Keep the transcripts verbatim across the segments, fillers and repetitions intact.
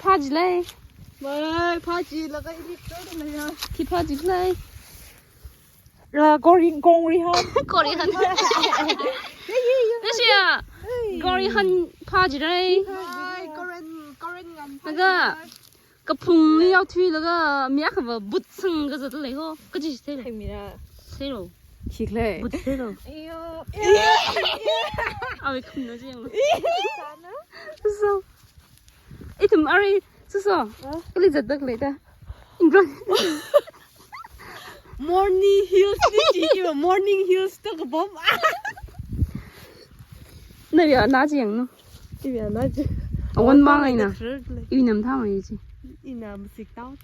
Phāchilei. Mai, phāchilaga ili khaida leiya. Khi phāchilei. Ra Korean, Korean. Korean. Nashiya. Hey. Korean phāchilei. Mai, Korean, Korean ngan phāchilei. Laga kaphungli yaothuilaga mi akhava but sangkazat lei ho. Kaji thei lei. Thei mira. Theilo. Khikhalei. But theilo. Iyo. Awui khumna jing. Sana. So. Ithum arui, suso. Huh? Kali zatda khaleida. Ingron. Morning Hills ni chi, chi Morning Hills to kapom. Naviya na jing no. Iviya na jing. Awan mang eina. Ivinam tha mai chi. Ina masik tao.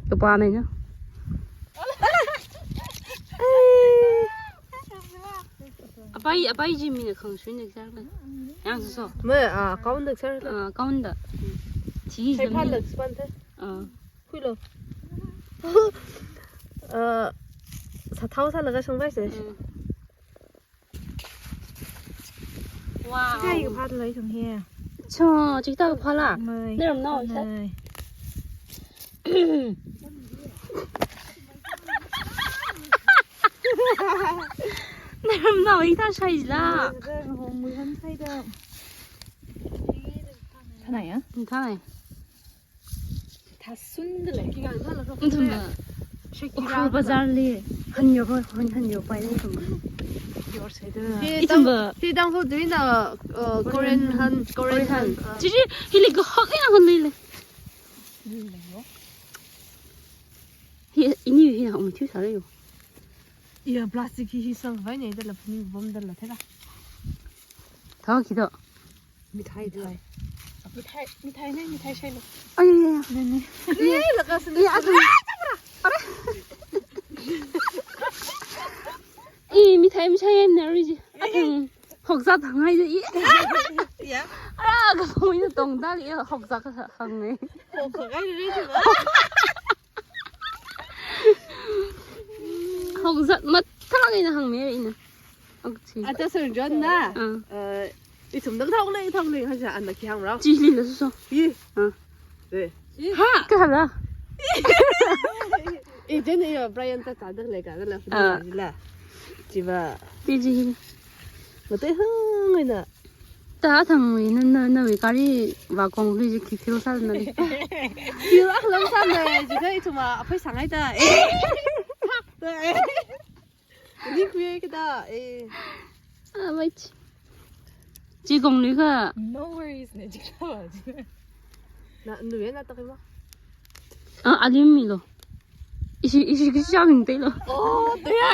Kapā eina. Apai, apai chi mina khangshun da kachar lei. Yang suso. Mai, ah, kaunda kachar lei. Ah, kaunda. Chi. Hai jam phan ni. Da span the. Ah. Khuilo. Ah, sathao sālaga shangpai se. Mm. Wow. Chithā kaphā lei shang he. Cho, chithā kaphā la. Mai. Naramnao, sa. Mai. Naramnao hithā shaila. Hong mui han shaida. Thanai ya? Thanai. Thāsunda lei. Ithumva Ukhrul Bazar li hanyo, han, hanyo pai lei ithumva. Yor shaida. Ithumva. Hi dang ho duina, uh, Korean han, Korean han. Chichi, hili kahak eina han lei lei. Hi, ini hi hak mi thiu sāra yo. Iya, plastic hi, hi sāvai ne, dala phaning bom dala thela. Tha khi do. Mithai, mithai. Mithai, mithai ne, mithai shailo. Ai, ai, ai. Ne, ne. Ne, laga sini. Iya, athang. Are. Ih, mithai mashai na ri ji. Athang. Hokza thang hai ji. Iya. Ara, kaphung ina tongda li, hokza kahang ne. Hokza kahai ri ji. Hokza mathālāk eina hāngmi ina. Okay. Ata sir John na. Ah. Eh, ithum dang thao lei, thao lei, haja ana khi hāngra. Chili la suso. Yi. Ah. Re. Ha. Kahara. Eh, jen ya Brian ta ta dang lei ka la. Ah. La. Chiva. Chi chi. Mate hang ina. Ta thangwui na, na, nawui gari va kong ri ji khi feel sāna li. Feel akha lam sāna, jiakha ithumva aphei sāngai ta. Eh. Ni khui kada, eh. Ah, wait. Chi kong ni ka. No worries ne, chi ka. Na, nu ya na ta kai ma. Ah, alim milo. Ishi, ishi kishi chang te lo. Oh, te ya.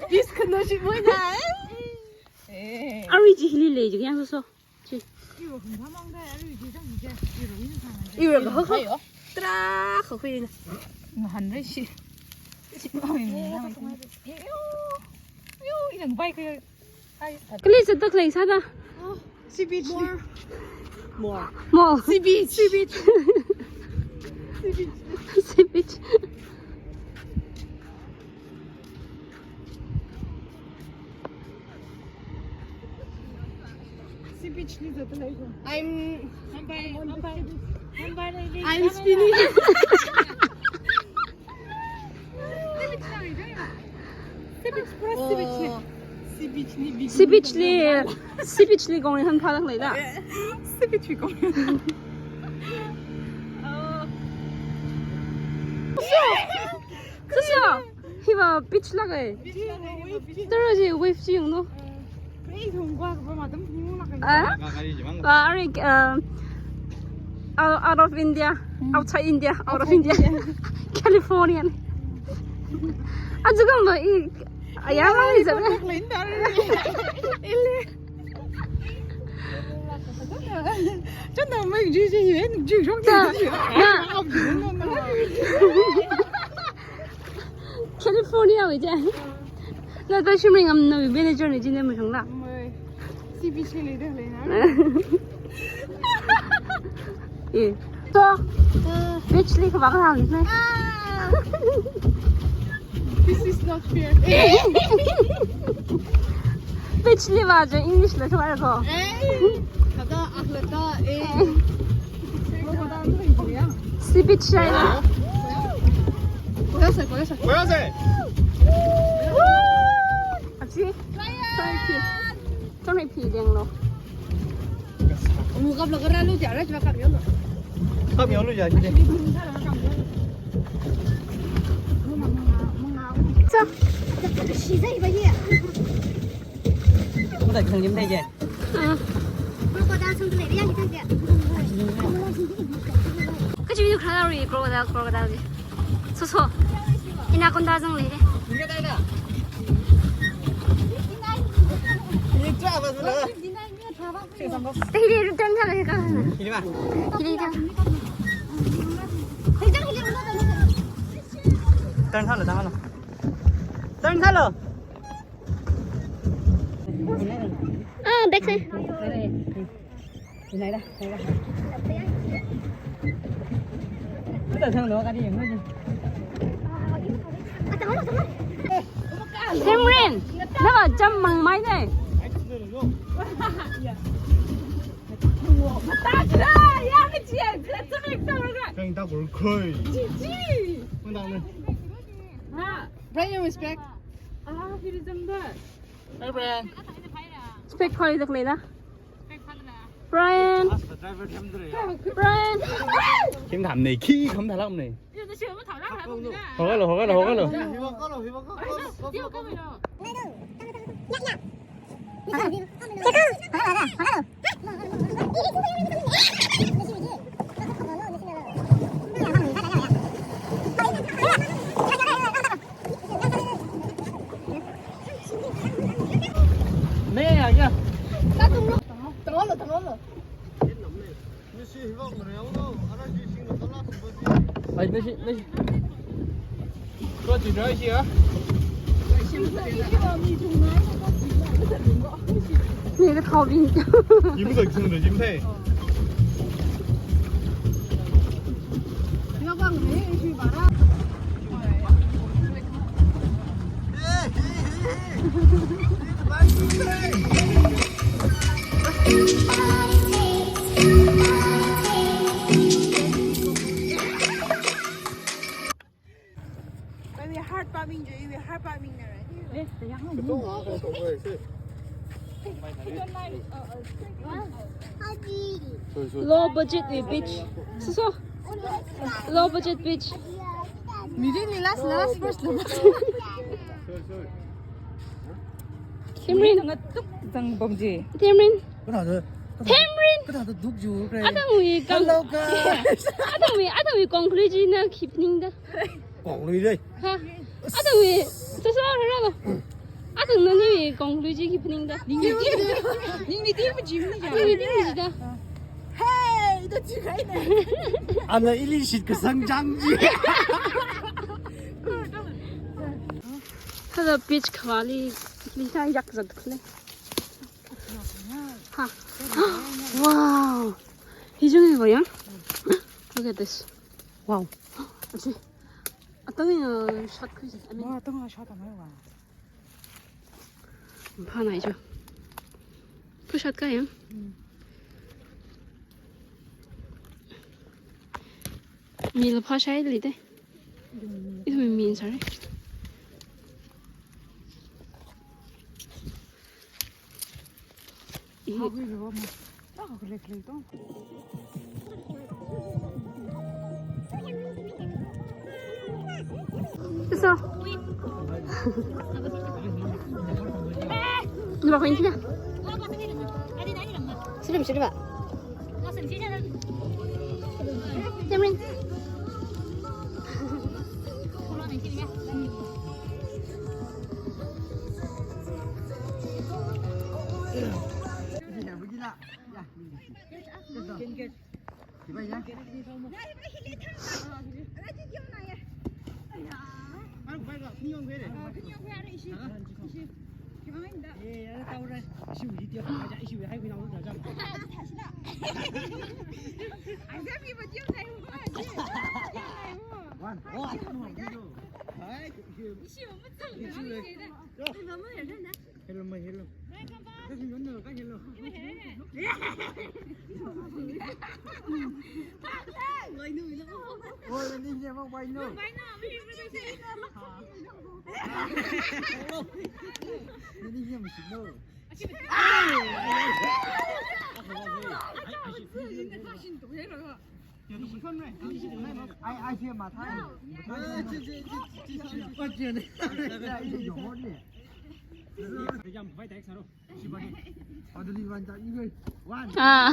Bis kano shi mo na, eh. Eh. Arui chi hili lei ji yang so. Chi. Iwa kahak. Tra kahak ina. Ngahan rai shi. Shi. Yo, yo, ina bai ka. Kali sa tak lei sa da. Oh, sea beach. More. More. More. Sea beach. Sea beach. Sea beach. Sea beach. Sea beach li zat lei ko. I'm, I'm spinning. Sea beach, pura sea beach li. Oh. Sea beach li, sea beach li, sea beach li kong han phalak lei da. Sea beach li kong. Oh. Suso, hiva beach lāk e. Beach lāk e, hiva beach. Tara je wave chi yung no. Kei thong kwa ka ba ma tam thong lāk e. Ah? Wa, are, um, out, out of India, outside India, out of India. California. Aja kamba i, aya ma i zat. Ile. Chanda mai ju ju yuen ju jong ta. Na. California wui ja. Na ta shimring am na wui manager ne jine mashung la. Mai. Sea beach li da lei na. Eh. To. Beach li kaba ka hang ne. This is not fair. Beach li ba je English la kaba ko. Eh. Kada akhlaka eh. Sea beach side. Koyase, koyase. Koyase. Woo! Achi. Sorry, phi. Sorry, phi, deng lo. Ru kap lo kara lu jara chwa kap yo lo. Kap yo lu jara chwa. So. Shi zai ba ye. Ko da khang lim dai je. Ah. Crocodile sung le ya ni ta je. Kachi video khara ri crocodile, crocodile je. So so. Anaconda zang le de. Ni ka dai na. Ni tra ba zula. Hili turn sālo ka. Hili ma? Hili turn. Turn sālo, turn sālo. Turn sālo. Ah, back side. Tamrin, nava jump mang mai ne. Kang ta kur koi. Kang ta ne. Brian, respect. Ah, hi ri zang da. Hey, Brian. Spec phai dak leina. Brian. Brian. Kim tham ne, khi kham thalam ne. Hogalo, hogalo, hogalo. Ai, nashi, nashi. Ko chi dai shi a? Ni ka thao bing. Yim zak chung da yim thei. Iwui heart pāming jo, iwui heart pāming na ra. Low budget wui beach. So so. Low budget beach. Meeting ni last, last first lo. Tamrin. Ngat tuk zang bom ji. Tamrin. Kata da. Tamrin. Kata da duk ju kre. Atangwui kang. Hello, guys. Atangwui, atangwui conclusion na khi phaning da. Conclusion. Ha. Atangwui. So so ra lo. Atang naniwui conclusion khi phaning da. Ning ni ti. Ning ni ti mu ji ni ja. Atangwui ti mu ji da. Hey, da ji kai ne. Ana ili shit kasang jang ji. Kala beach khavāli, li sa yak zat khale. Ha. Wow. Hi jung hi va yang. Look at this. Wow. Achi. Atang ya shot khuise. I mean, wow, atang ya shot amai wa. Pha nai jo. Pha shot ka yang. Mm. Mi la pha shai li de. Ithum mi sāre. So. Ni ba ko inti na. Sirim, sirim ba. Tamrin. Hello, my hello. Hello. 아.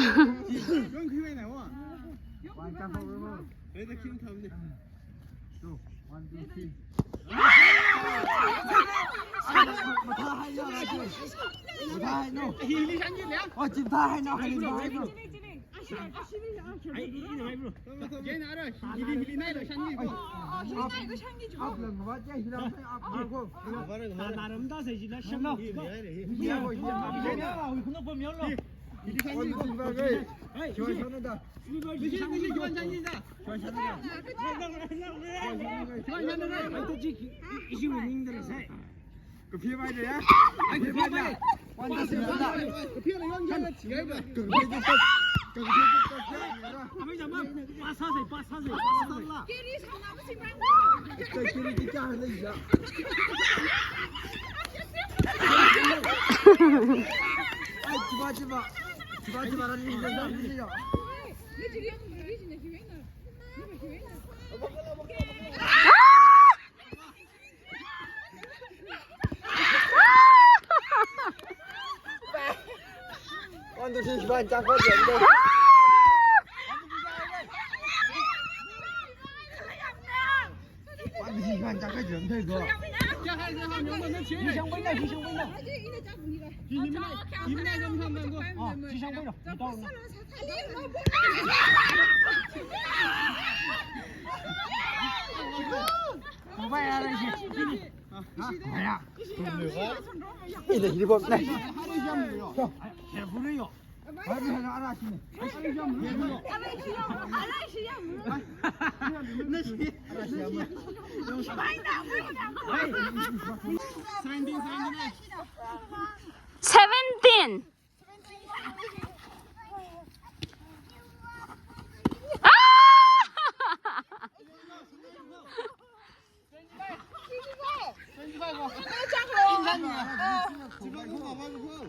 Seventeen.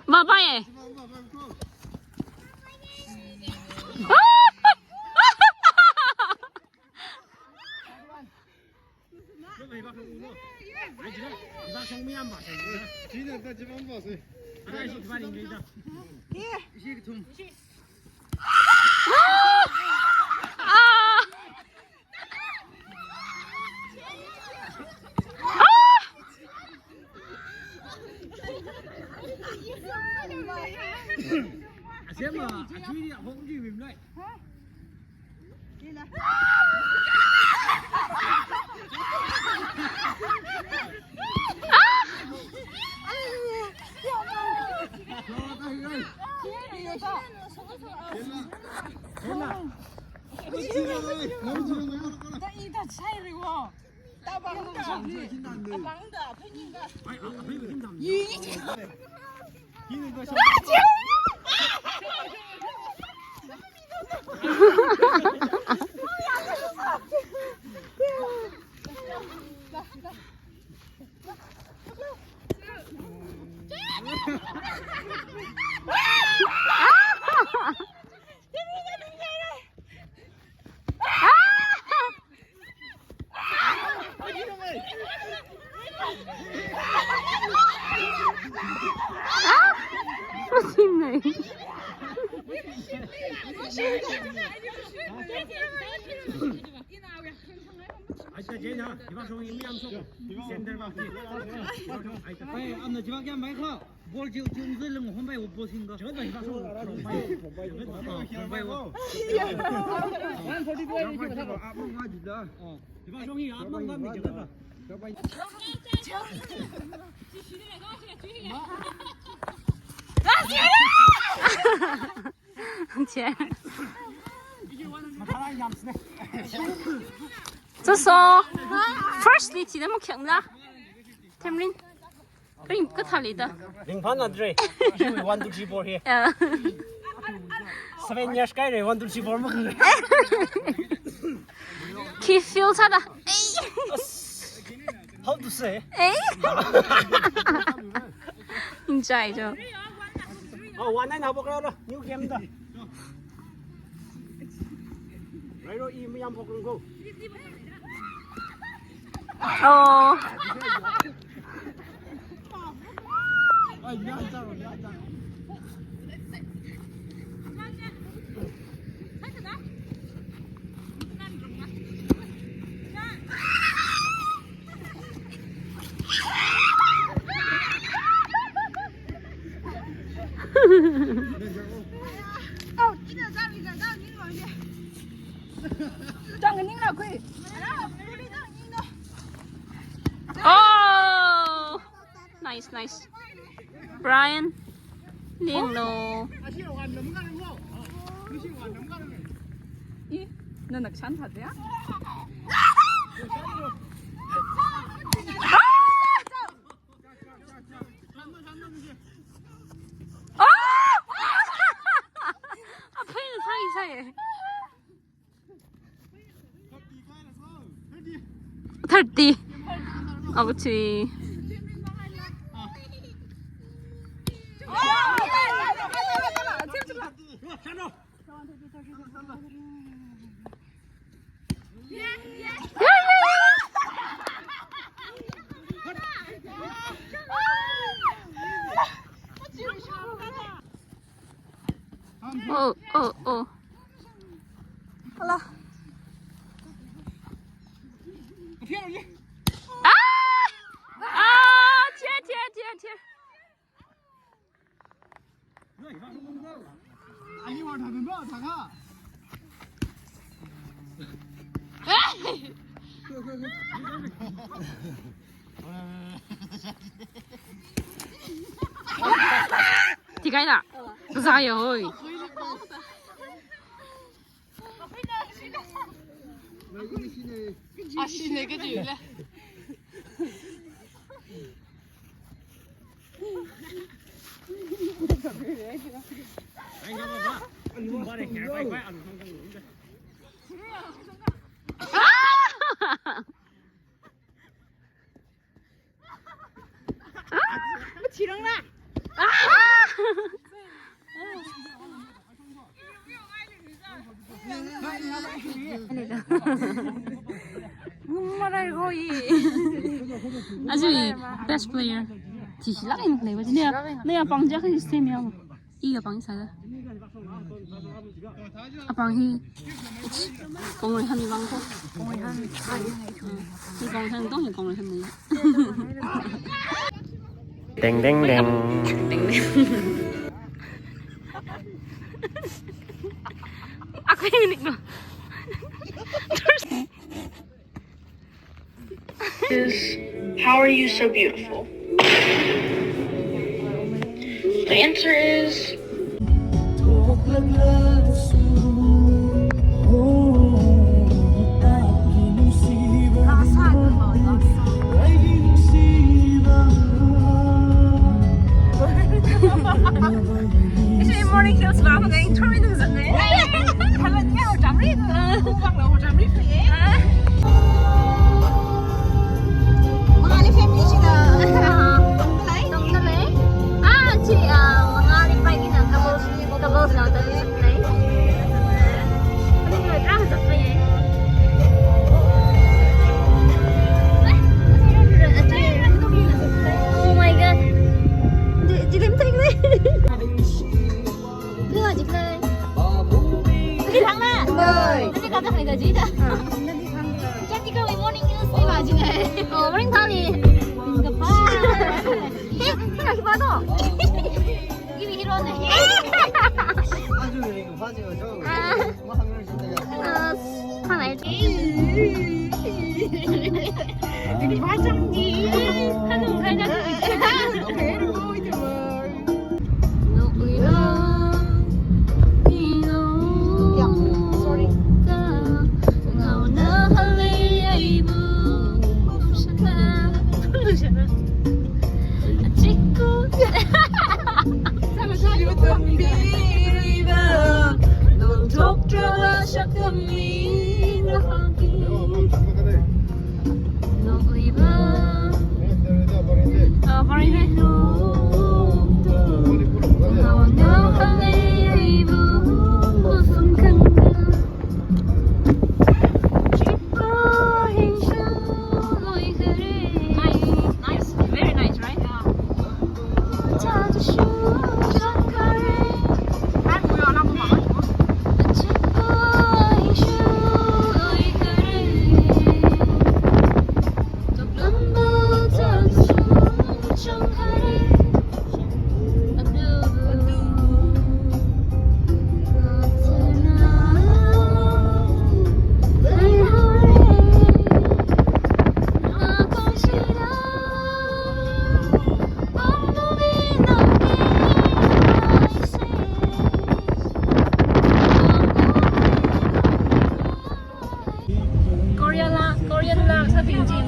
Bye bye. Firstly, thida makhyangla. Tamrin. Ring kathā leida. Ringphānadra. One, two, three, four here. Yeah. Seven years kahaira, one, two, three, four makhalei. He feels hada. How to say? Eh? Enjoy jo. Oh, one and a half o'clock, new game da. Right, oh, i mi yam pok go. Oh. Oh! Nice, nice. Brian, ling lo. Ih, nana kashan thāda ya? Ah! Aphaina sai sai. Thirty. Abu chui. Oh, oh, oh. Hala. Ah! Ah, chia, chia, chia, chia. Tikaina. Zaya hoi. Ashine kajule. Ajui best player. Tishi lak in play ba. Naya, naya pang jak hi same yang. I apang sāda. Apang hi. Kongrei han ibang ko. Kongrei han. Hi kongrei han dong hi kongrei han ni. Ding, ding, ding. Ding, ding. Aku yang unik no. Is, how are you so beautiful? The answer is Actually, morning hills vang ngai thori nung zat ngai. Kala ni au jamri, kung vang lo jamri phe. Mangāli family china. Tongda lei. Tongda lei. Ah, chi, ah, Mangāli pai kina couples, couples lo tongda lei. Ani lo ta zat pai. Oh my God. Ji, ji lim teng lei. Ni la jik lei. Ni thang na? Ni thang na? Ni kata kali da ji da. Chati ka morning news ni ba ji ngai. Oh, morning thali. Kapa. He, kana kipa to? Give me hero na. Aja ni kapa ji jo. Ah. Ah, thang na. Ni ba chang ni. Kanu kai na. Korea la, Korean la, sabing jing.